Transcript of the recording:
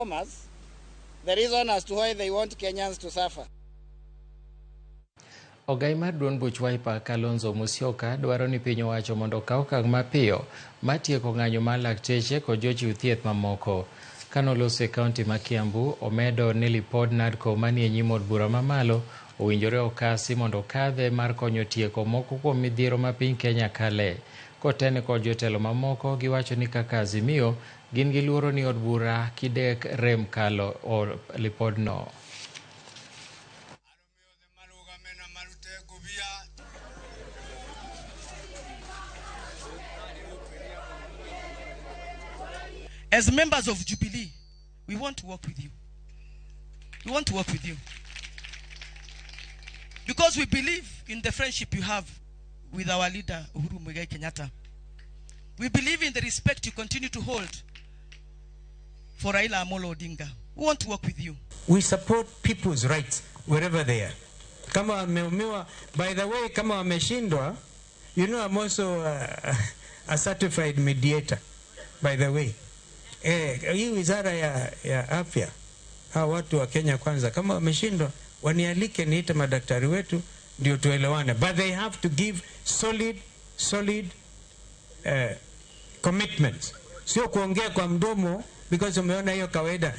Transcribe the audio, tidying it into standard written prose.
Us the reason as to why they want Kenyans to suffer. Ogai mar duond buch Wiper Kalonzo Musyoka dwaro ni piny owacho mondo okaw okang' mapiyo mar tieko ng'anyo mar lakteche kod jochiw thieth mamoko. Kanoloso e kaunti ma Kiambu, omedo ni lipod NADCO manie nyim od bura mamalo owinjore okasi mondo okadhe mar konyo tieko moko kuom midhiero ma piny Kenya kale. Kotene kod jotelo mamoko giwacho ni kaka Azimio gin gi luoro ni od bura kidek rem kalo lipodno. As members of Jubilee, we want to work with you. We want to work with you. Because we believe in the friendship you have with our leader, Uhuru Muigai Kenyatta. We believe in the respect you continue to hold for Raila Amolo Odinga. We want to work with you. We support people's rights wherever they are. Kama wameumiwa, by the way, kama wameshindwa, I'm also a certified mediator, by the way. Hii wizara ya afya, hawa watu wa Kenya Kwanza, kama wameshindwa, wanialike niite madaktari wetu ndio tuelewane. But they have to give solid commitments. Sio kuongea kwa mdomo because umeona hiyo kawaida.